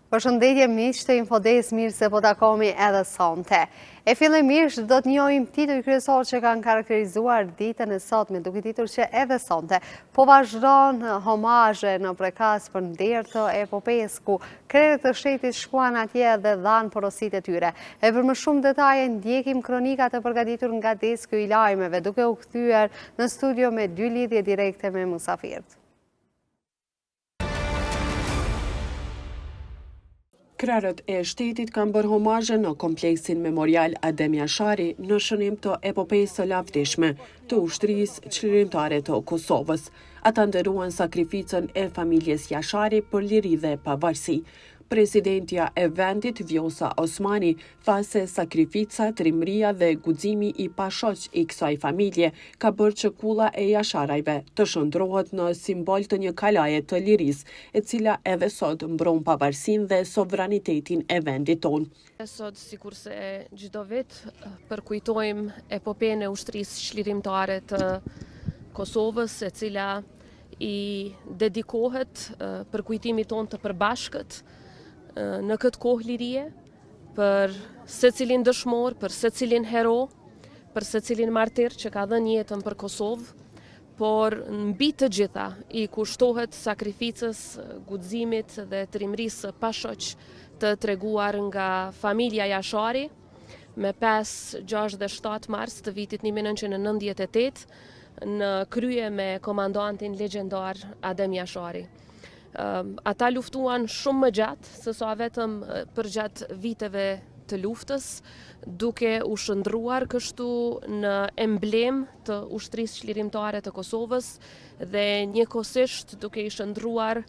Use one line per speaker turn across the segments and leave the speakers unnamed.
Përshëndetje miq të Infodays, mirë se po takohemi edhe sonte. E fillimisht do të njohim titujt kryesorë që kanë karakterizuar ditën e sotme, duke ditur që edhe sonte po vazhdon homazhe në Prekaz për nder të epopesë ku krerët e shtetit shkuan atje dhe dhanë porositë e tyre. E për më shumë detaje ndjekim kronikat e përgatitur nga desku i lajmeve, duke u kthyer në studio me dy lidhje direkte me musafirët.
Krerët e shtetit kanë bërë homazhe në kompleksin memorial Adem Jashari në shënim të epopesë së lavdishme të Ushtrisë Çlirimtare të Kosovës. Ata nderuan sakrificën e familjes Jashari për liri dhe pavarësi. Presidentja e vendit, Vjosa Osmani, tha se sakrifica, trimëria dhe guximi i pashoq i kësaj familje ka bërë që Kulla e Jasharajve të shndërrohet në simbol të një kalaje të lirisë, e cila edhe sot mbron pavarësinë dhe sovranitetin e vendit tonë.
Sot, sikurse çdo vit, përkujtojmë epopenë e Ushtrisë Çlirimtare të Kosovës, e cila i dedikohet përkujtimit tonë të përbashkët në këtë kohë lirie, për secilin dëshmor, për secilin hero, për secilin martir që ka dhënë jetën për Kosovë, por mbi të gjitha i kushtohet sakrificës, guximit dhe trimërisë së pashoq të treguar nga familja Jashari me 5, 6 dhe 7 mars të vitit 1998 në krye me komandantin legjendar Adem Jashari. Ata luftuan shumë më gjatë se sa vetëm përgjatë viteve të luftës, duke u shndërruar kështu në emblemë të Ushtrisë Çlirimtare të Kosovës dhe njëkohësisht duke i shndërruar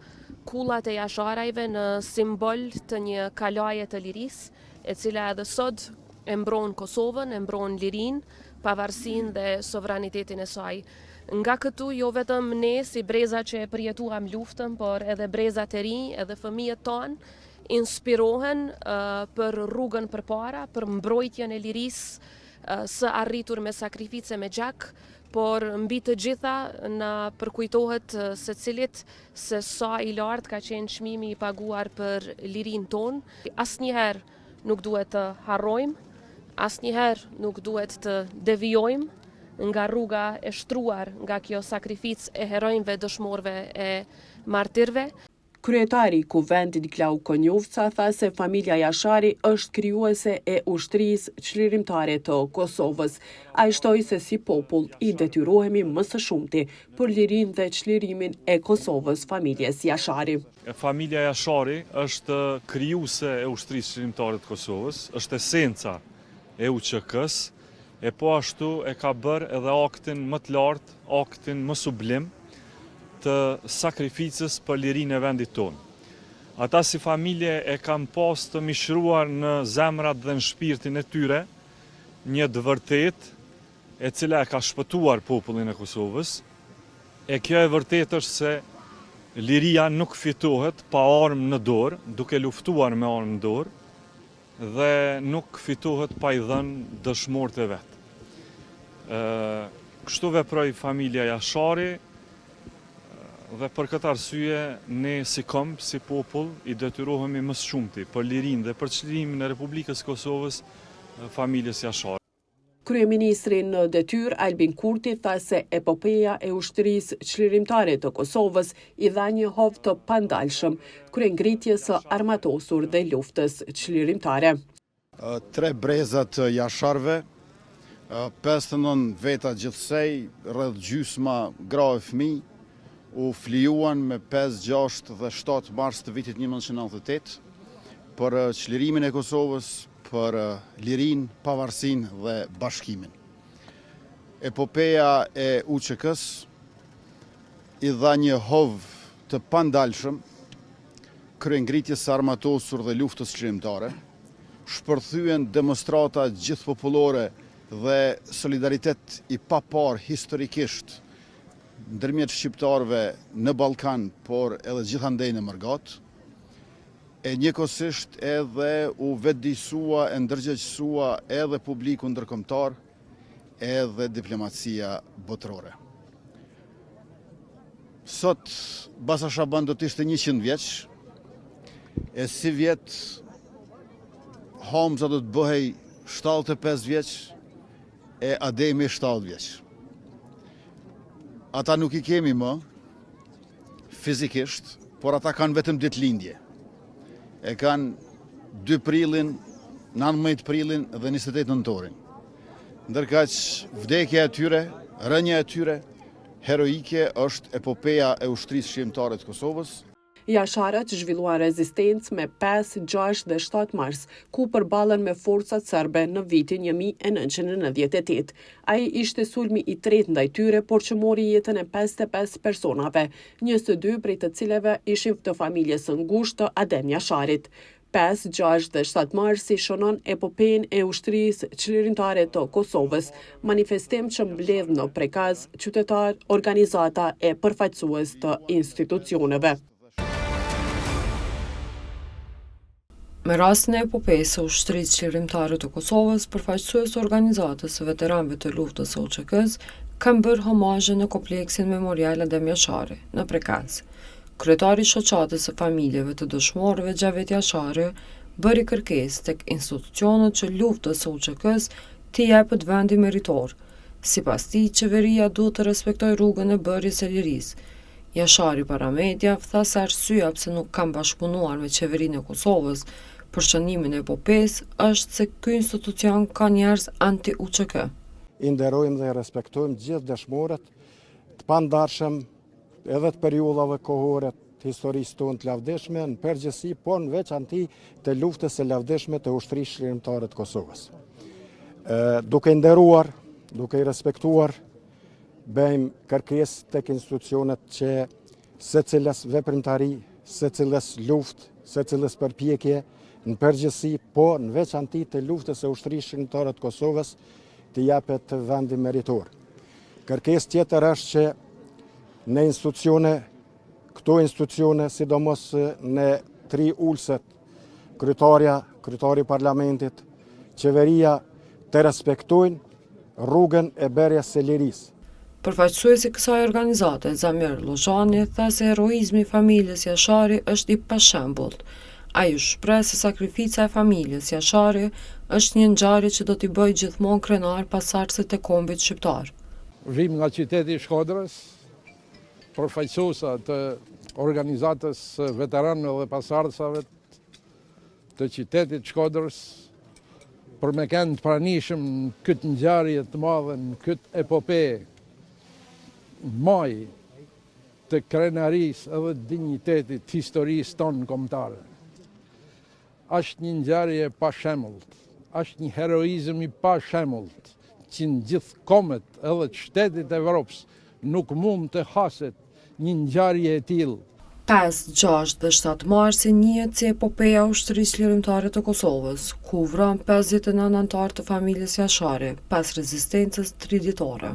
kullat e Jasharajve në simbol të një kalaje të lirisë, e cila edhe sot e mbron Kosovën, e mbron lirinë, pavarësinë dhe sovranitetin e saj. Nga këtu jo vetëm ne si breza që e përjetuam luftën, por edhe brezat e rinj, edhe fëmijët tanë inspirohen për rrugën përpara, për mbrojtjen e lirisë së arritur me sakrificë e me gjak, por mbi të gjitha na përkujtohet secilit se sa i lartë ka qenë çmimi i paguar për lirinë tonë. Asnjëherë nuk duhet të harrojmë, asnjëherë nuk duhet të devijojmë nga rruga e shtruar nga kjo sakrificë e heronjve, dëshmorëve e martirëve.
Kryetari i Kuvendit Glauk Konjufca tha se familja Jashari është krijuese e Ushtrisë Çlirimtare të Kosovës. Ai shtoi se si popull i detyrohemi më së shumti për lirinë dhe çlirimin e Kosovës familjes Jashari.
Familja Jashari është krijuese e Ushtrisë Çlirimtare të Kosovës, është esenca e UÇK-së, e po ashtu e ka bërë edhe aktin më të lartë, aktin më sublim të sakrificës për lirinë e vendit tonë. Ata si familje e kanë pas të mishëruar në zemrat dhe në shpirtin e tyre një të vërtetë e cila e ka shpëtuar popullin e Kosovës, e kjo e vërtetë është se liria nuk fitohet pa armë në dorë, duke luftuar me armë në dorë, dhe nuk fitohet pa i dhënë dëshmorët e vet. Kështu veproi familja Jashari dhe për këtë arsye ne si komb, si popull, i detyrohemi më së shumti për lirinë dhe për çlirimin e Republikës së Kosovës familjes Jashari.
Kryeministri në detyrë, Albin Kurti tha se epopeja e Ushtrisë Çlirimtare të Kosovës i dha një hov të pandalshëm kryengritjes së armatosur dhe luftës çlirimtare.
Tre breza të Jasharëve, 59 veta gjithsej, rreth gjysma gra e fëmijë, u flijuan me 5, 6 dhe 7 mars të vitit 1998 për çlirimin e Kosovës, për lirinë, pavarësinë dhe bashkimin. Epopeja e UÇK-së i dha një hov të pandalshëm kryengritjes së armatosur dhe luftës çlirimtare, shpërthyen demonstrata gjithëpopullore dhe solidaritet i paparë historikisht ndërmjet shqiptarëve në Ballkan, por edhe gjithandej në mërgatë. E njëkohësisht edhe u vetëdijësua e ndërgjegjësua edhe publiku ndërkombëtar edhe diplomacia botërore. Sot Basa Shaban do të ishte 100 vjeç. E sivjet Hamza do të bëhej 75 vjeç e Ademi 70 vjeç. Ata nuk i kemi më fizikisht, por ata kanë vetëm ditëlindje. E kanë 2 prillin, 19 prillin dhe 28 nëntorin. Ndërkaq vdekja e tyre, rënia e tyre heroike është epopeja e Ushtrisë Çlirimtare të Kosovës.
Jasharët zhvilluan rezistencë me pesë, gjashtë dhe shtatë mars, ku u përballën me forcat serbe në vitin 1998. Ai ishte sulmi i tretë ndaj tyre, por që mori jetën e 55 personave, 22 prej të cilëve ishin të familjes së ngushtë të Adem Jasharit. 5, 6 dhe 7 marsi shënon epopenë e Ushtrisë Çlirimtare të Kosovës, manifestim që mbledh në Prekaz qytetarë, organizata e përfaqësues të institucioneve.
Me rastin e epopesë së Ushtrisë Çlirimtare të Kosovës, përfaqësues të Organizatës së Veteranëve të Luftës së UÇK-së kanë bërë homazhe në Kompleksin Memorial Adem Jashari, në Prekaz. Kryetari i Shoqatës së Familjeve të Dëshmorëve Xhavit Jashari bëri kërkesë tek institucionet që luftës së UÇK-së t'i jepet vendi meritor. Sipas tij, qeveria duhet të respektojë rrugën e bërjes së lirisë. Jashari para mediave tha se arsyeja pse nuk kanë bashkëpunuar me Qeverinë e Kosovës për shënimin e epopesë është se ky institucion ka njerëz anti-UÇK.
I nderojmë dhe i respektojmë gjithë dëshmorët të pandarshëm edhe të periudhave kohore të historisë tonë të lavdishme, në përgjithësi, por në veçanti të luftës së lavdishme të Ushtrisë Çlirimtare të Kosovës. Duke i nderuar, duke i respektuar, bëjmë kërkesë tek institucionet që secilës veprimtari, secilës luftë, secilës përpjekje, në përgjithësi, po në veçanti të luftës së Ushtrisë Çlirimtare të Kosovës, t'i jepet vendi meritor. Kërkesë tjetër është që në institucione, këto institucione, sidomos në tri ulëset, kryetarja, kryetari i parlamentit, qeveria, të respektojnë rrugën e bërjes së lirisë.
Përfaqësuesi i kësaj organizate, Zamir Llozhani, tha se heroizmi i familjes Jashari është i pashembullt. Ai u shpreh se sakrifica e familjes Jashari është një ngjarje që do t'i bëjë gjithmonë krenar pasardhësit e kombit shqiptar.
Vijmë nga qyteti i Shkodrës, përfaqësuesa të organizatës së veteranëve dhe pasardhësave të qytetit të Shkodrës, për me kenë të pranishëm në këtë ngjarje të madhe, në këtë epope maj të krenarisë edhe dinjitetit të historisë tonë kombëtare. Është një ngjarje e pashembullt, është një heroizëm i pashembullt, që në gjithë kombet edhe të shtetet e Evropës nuk mund të haset një ngjarje e tillë.
5, 6 dhe 7 marsi njihet si epopeja e Ushtrisë Çlirimtare të Kosovës, ku u vranë 59 anëtarë të familjes Jashari, pas rezistencës triditore.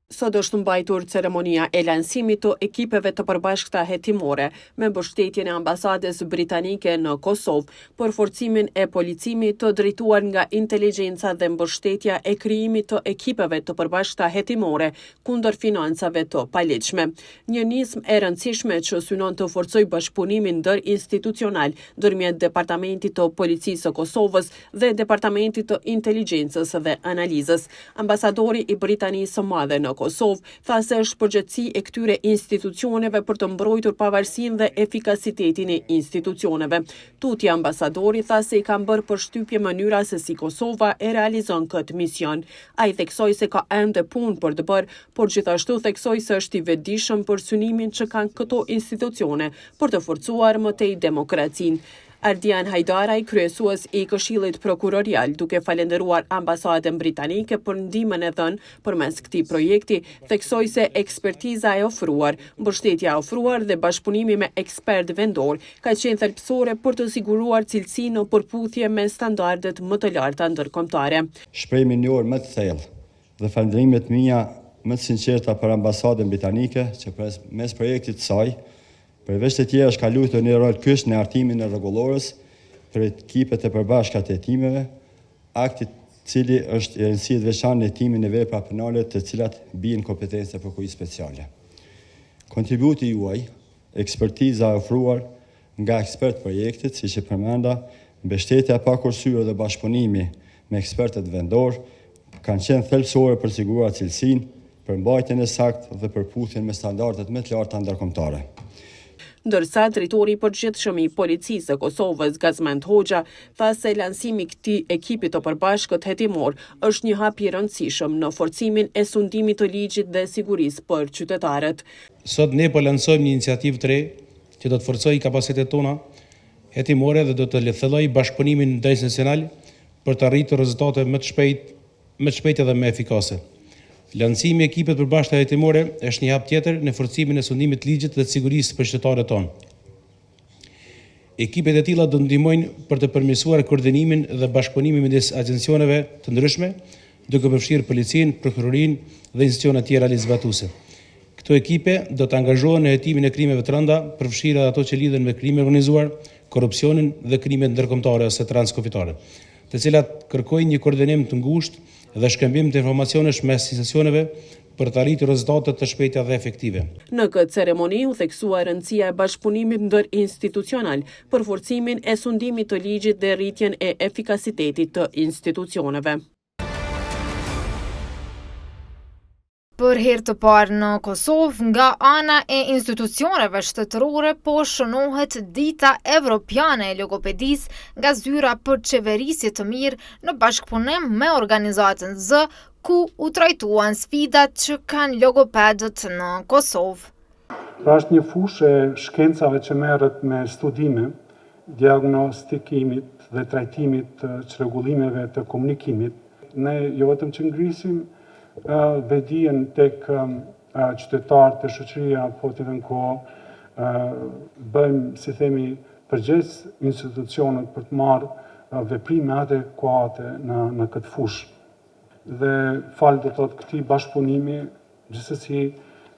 Sot është mbajtur ceremonia e lansimit të ekipeve të përbashkëta hetimore me mbështetjen e ambasadës britanike në Kosovë për forcimin e policimit të drejtuar nga inteligjenca dhe mbështetja e krijimit të ekipeve të përbashkëta hetimore kundër financave të paligjshme. Një nismë e rëndësishme që synon të forcojë bashkëpunimin ndërinstitucional ndërmjet Departamentit të Policisë së Kosovës dhe Departamentit të Inteligjencës dhe Analizës. Ambasadori i Britanisë së Madhe në Kosovë tha se është përgjegjësi e këtyre institucioneve për të mbrojtur pavarësinë dhe efikasitetin e institucioneve. Tutje ambasadori tha se i kanë bërë përshtypje mënyra se si Kosova e realizon këtë mision. Ai theksoi se ka ende punë për të bërë, por gjithashtu theksoi se është i vetëdijshëm për synimin që kanë këto institucione për të forcuar më tej demokracinë. Ardian Hajdaraj, kryesues i Këshillit Prokurorial, duke falënderuar ambasadën britanike për ndihmën e dhënë përmes këtij projekti, theksoi se ekspertiza e ofruar, mbështetja e ofruar dhe bashkëpunimi me ekspertë vendorë ka qenë thelbësore për të siguruar cilësi në përputhje me standardet më të larta ndërkombëtare.
Shpreh mirënjohjen më të thellë dhe falënderimet mia më të sinqerta për ambasadën britanike që përmes projektit të saj Përveç të tjerash ka luajtur një rol kyç në hartimin e rregullores për ekipet e përbashkëta të hetimeve, akt i cili është i rëndësisë të veçantë në hetimin e veprave penale të cilat bien në kompetencën e Prokurorisë Speciale. Kontributi juaj Ekspertiza e ofruar nga ekspertë të projektit, siç e përmenda, mbështetja e pakursyer dhe bashkëpunimi me ekspertët vendorë, kanë qenë thelbësore për të siguruar cilësinë, përmbajtjen e saktë dhe përputhjen me standardet më të larta ndërkombëtare.
Ndërsa, drejtori i përgjithshëm i Policisë së Kosovës, Gazmend Hoxha, tha se lansimi i këtij ekipi të përbashkët hetimor është një hap i rëndësishëm në forcimin e sundimit të ligjit dhe sigurisë për qytetarët.
Sot ne po lansojmë një iniciativë të re që do të forcojë kapacitetet tona hetimore dhe do të thellojë bashkëpunimin ndërinstitucional për të arritur rezultate më të shpejtë, më të shpejta dhe më efikase. Lansimi i ekipeve të përbashkëta hetimore është një hap tjetër në forcimin e sundimit të ligjit dhe të sigurisë për qytetarët tonë. Ekipet e tilla do të ndihmojnë për të përmirësuar koordinimin dhe bashkëpunimin midis agjencioneve të ndryshme, duke përfshirë policinë, prokurorinë dhe institucionet tjera ligjzbatuese. Këto ekipe do të angazhohen në hetimin e krimeve të rënda, përfshirë edhe ato që lidhen me krimin e organizuar, korrupsionin dhe krimet ndërkombëtare ose transkufitare, të cilat kërkojnë një koordinim të ngushtë dhe shkëmbim të informacionesh mes institucioneve për të arritur rezultate të shpejta dhe efektive.
Në këtë ceremoni u theksua rëndësia e bashkëpunimit ndërinstitucional për forcimin e sundimit të ligjit dhe rritjen e efikasitetit të institucioneve.
Për herë të parë në Kosovë, nga ana e institucioneve shtetërore po shënohet Dita Evropiane e Logopedisë nga Zyra për Qeverisje të Mirë në bashkëpunim me organizatën Zë, ku u trajtuan sfidat që kanë logopedët në Kosovë.
Pra është një fushë e shkencave që merret me studime, diagnostikimit dhe trajtimit të çrregullimeve të komunikimit. Ne jo vetëm që ngrisim vetëdijen tek qytetarët te shoqëria, po të njëjtën kohë bëjmë, si themi, përgjegjës institucionet për të marrë veprime adekuate në, në këtë fushë. Dhe falë do të thotë këtij bashkëpunimi, gjithsesi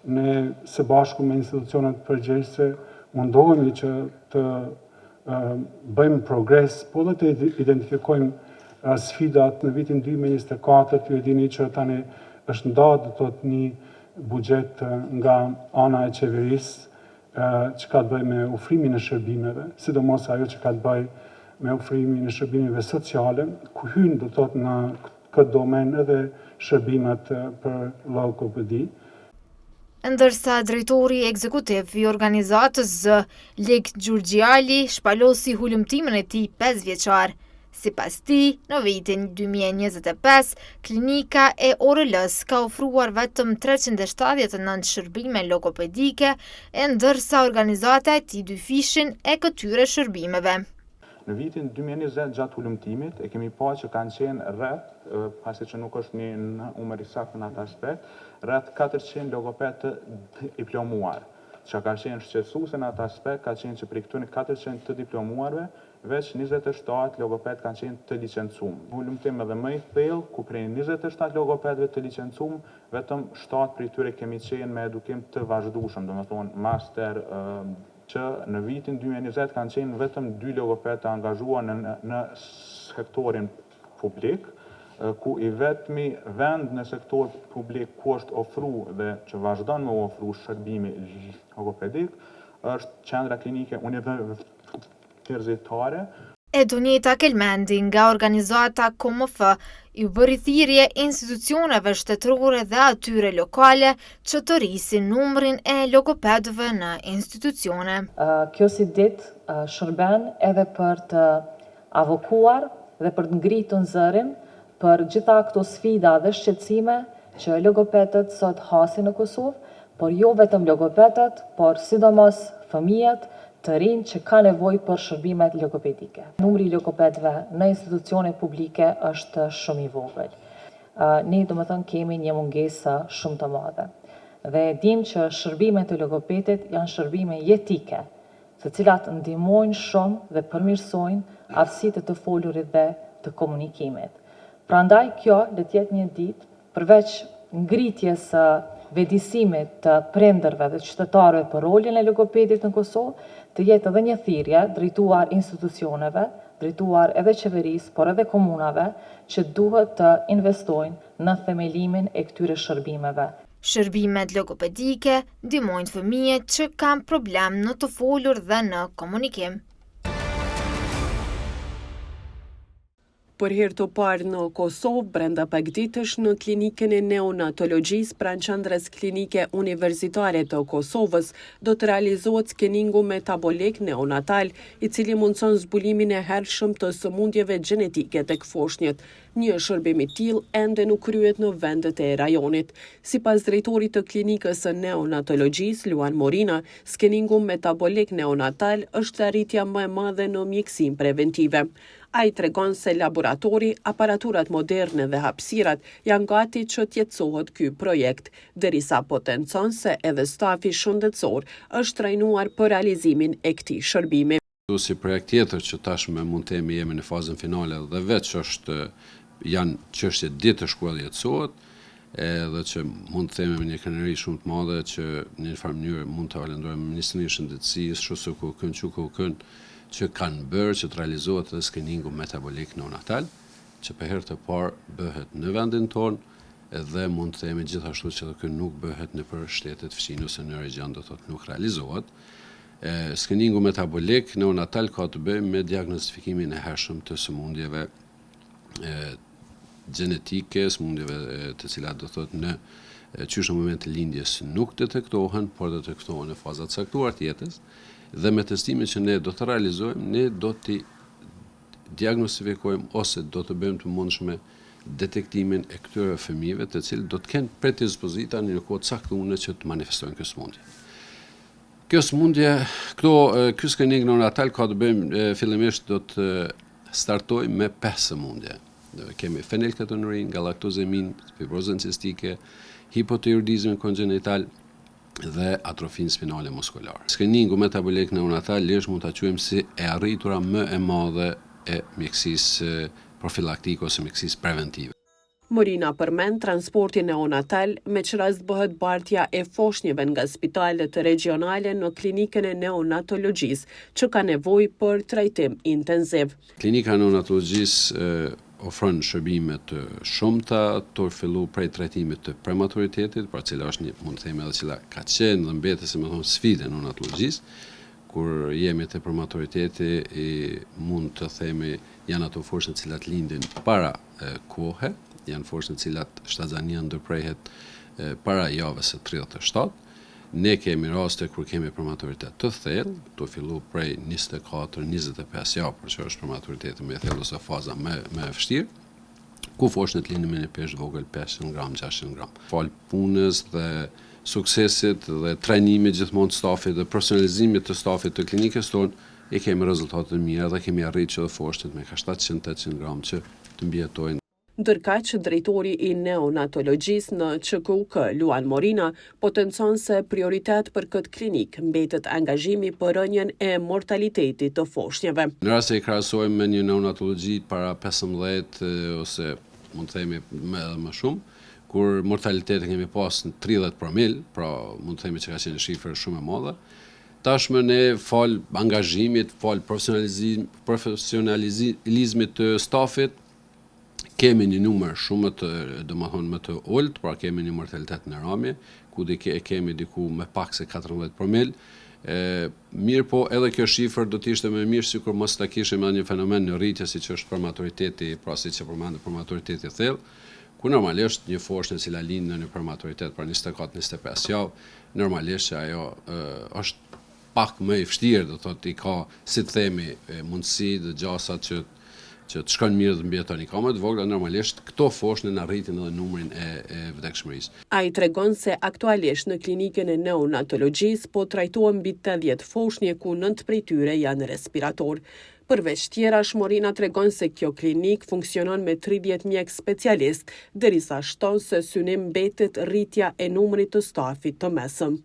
ne së bashku me institucionet përgjegjëse mundohemi që të bëjmë progres, po dhe të identifikojmë sfidat në vitin 2024, ju e dini që tani është nda do të thotë një buxhet nga ana e qeverisë që ka të bëjë me ofrimin e shërbimeve, sidomos ajo që ka të bëjë me ofrimin e shërbimeve sociale, ku hynë do të thotë në këtë domen edhe shërbimet për logopedi.
Ndërsa drejtori ekzekutiv i organizatës Zë, Lekë Gjurgjiali, shpalosi hulumtimin e tij 5 vjeçar. Sipas tij, në vitin 2025, klinika e ORL-së ka ofruar vetëm 379 shërbime logopedike, e ndërsa organizata e tij dyfishin e këtyre shërbimeve.
Në vitin 2020 gjatë hulumtimit e kemi pa që kanë qenë rreth, pasi që nuk është një numër i saktë në atë aspekt, rreth 400 logopedë të diplomuar. Çka ka qenë shqetësuese në atë aspekt ka qenë që prej këtyre 400 të diplomuarve, Veç 27 logopedë kanë qenë të licencum. Hulumtim edhe më i thellë, ku prej 27 logopedëve të licencum, vetëm 7 prej tyre kemi qenë me edukim të vazhdueshëm, domethënë master, që në vitin 2020 kanë qenë vetëm 2 logopedë të angazhuar në në sektorin publik, ku i vetmi vend në sektor publik ku është ofru dhe që vazhdon me u ofru shërbimi logopedik, është qendra klinike universitare.
Edonjeta Kelmendi nga organizata KMF iu bëri thirrje institucioneve shtetërore dhe atyre lokale që të rrisin numrin e logopedëve në institucione.
Kjo si ditë shërben edhe për të avokuar dhe për të ngritun zërin për gjitha këto sfida dhe shqetësime që logopedët sot hasin në Kosovë, por jo vetëm logopedët, por sidomos fëmijët, të rinj që kanë nevojë për shërbimet logopedike. Numri i logopedëve në institucione publike është shumë i vogël. Ne domethënë kemi një mungesë shumë të madhe. Dhe e dimë që shërbimet e logopedit janë shërbime jetike, të cilat ndihmojnë shumë dhe përmirësojnë aftësitë e të folurit dhe të komunikimit. Prandaj kjo le të jetë një ditë përveç ngritjes së vetëdijesimit të prindërve dhe qytetarëve për rolin e logopedit në Kosovë, të jetë edhe një thirrje drejtuar institucioneve, drejtuar edhe qeverisë, por edhe komunave, që duhet të investojnë në themelimin e këtyre shërbimeve.
Shërbimet logopedike ndihmojnë fëmijët që kanë problem në të folur dhe në komunikim.
Për herë të parë në Kosovë, brenda pak ditësh në Klinikën e Neonatologjisë pranë Qendrës Klinike Universitare të Kosovës, do të realizohet skeningu metabolik neonatal, i cili mundëson zbulimin e hershëm të sëmundjeve gjenetike tek foshnjët. Një shërbim i tillë ende nuk kryhet në vendet e rajonit. Sipas drejtorit të Klinikës së Neonatologjisë, Luan Morina, skeningu metabolik neonatal është arritja më e madhe në mjekësinë preventive. Ai tregon se laboratori, aparaturat moderne dhe hapësirat janë gati që të jetësohet ky projekt, derisa potencon se edhe stafi shëndetësor është trajnuar për realizimin e këtij shërbimi.
Si projekt tjetër që tashmë mund të themi jemi në fazën finale dhe veç është janë çështje ditësh ku edhe jetësohet, edhe që mund të themi me një krenari shumë të madhe që në një farë mënyrë mund të falënderojmë Ministrinë e Shëndetësisë, SHSKUK-në, QKUK-në, që kanë bërë që të realizohet edhe skriningu metabolik neonatal, që për herë të parë bëhet në vendin tonë dhe mund të themi gjithashtu që edhe ky nuk bëhet nëpër shtetet fqinje ose në regjion do thotë nuk realizohet. Skriningu metabolik neonatal ka të bëjë me diagnostifikimin e hershëm të sëmundjeve gjenetike, sëmundjeve të cilat do thotë në qysh në moment të lindjes nuk detektohen, por detektohen në faza të caktuar të jetës dhe me testimin që ne do të realizojmë, ne do t'i diagnostifikojmë ose do të bëjmë të mundshme detektimin e këtyre fëmijëve të cilët do të kenë predispozita në një kohë të caktuar që të manifestojnë këtë sëmundje. Kjo sëmundje, këto ky skrining neonatal ka të bëjmë fillimisht do të startojmë me pesë sëmundje. Kemi fenilketonurinë, galaktozeminë, fibrozën cistike, hipotiroidizmin kongenital dhe atrofinë spinale muskulare. Skriningu metabolik neonatal lirisht mund ta quajmë si e arritura më e madhe e mjekësisë profilaktike ose mjekësisë preventive.
Morina përmend transportin neonatal, me ç'rast bëhet bartja e foshnjeve nga spitalet regjionale në Klinikën e Neonatologjisë, që ka nevojë për trajtim intenziv.
Klinika e Neonatologjisë ofron shërbime të shumta, tu fillu prej trajtimit të prematuritetit, pra cila është një, mund të themi edhe cila ka qenë dhe mbetet, si me thonë, sfidë e neonatologjisë, kur jemi te prematuriteti i mund të themi janë ato foshnje të cilat lindin para kohe, janë foshnje të cilat shtatzania ndërprehet para javës së 37. Ne kemi raste kur kemi prematuritet të thellë, tu fillu prej 24-25 javë, por që është prematuriteti më i thellë ose faza më më e vështirë, ku foshnjet lindin me një peshë të vogël 500 gram, 600 gram. Falë punës dhe suksesit dhe trajnimit gjithmonë të stafit dhe profesionalizimit të stafit të klinikës tonë, i kemi rezultate të mira dhe kemi arritur që edhe foshnjet me ka 700-800 gram që të mbijetojnë.
Ndërkaq, drejtori i Neonatologjisë në QKUK, Luan Morina, potencon se prioritet për këtë klinikë mbetet angazhimi për rënien e mortalitetit të foshnjeve.
Në rast se i krahasojmë me një neonatologji para 15 ose mund të themi më edhe më shumë, kur mortalitetin kemi pas në 30 promil, pra mund të themi që ka qenë shifër shumë e madhe, Tashmë ne falë angazhimit, falë profesionalizmit të stafit, kemi një numër shumë më të, domethënë më të ulët, pra kemi një mortalitet në ramje, ku dike e kemi diku më pak se 14 promil. E, mirëpo edhe kjo shifër do të ishte më mirë sikur mos ta kishim edhe një fenomen në rritje siç është prematuriteti, pra siç e përmendëm prematuriteti i thellë, ku normalisht një foshnjë e cila lind në një prematuritet, pra 24-25 javë, normalisht që ajo është pak më i vështirë, do thotë i ka, si të themi, mundësi dhe gjasat që që të shkon mirë dhe të mbijeton i ka më të vogla, normalisht këto foshnje na rritin edhe numrin e, e vdekshmërisë.
Ai tregon se aktualisht në klinikën e neonatologjisë po trajtohen mbi 80 foshnje ku 9 prej tyre janë respiratorë. Përveç tjerash, Morina tregon se kjo klinikë funksionon me 30 mjekë specialistë, derisa shton se synim mbetet rritja e numrit të stafit të mesëm.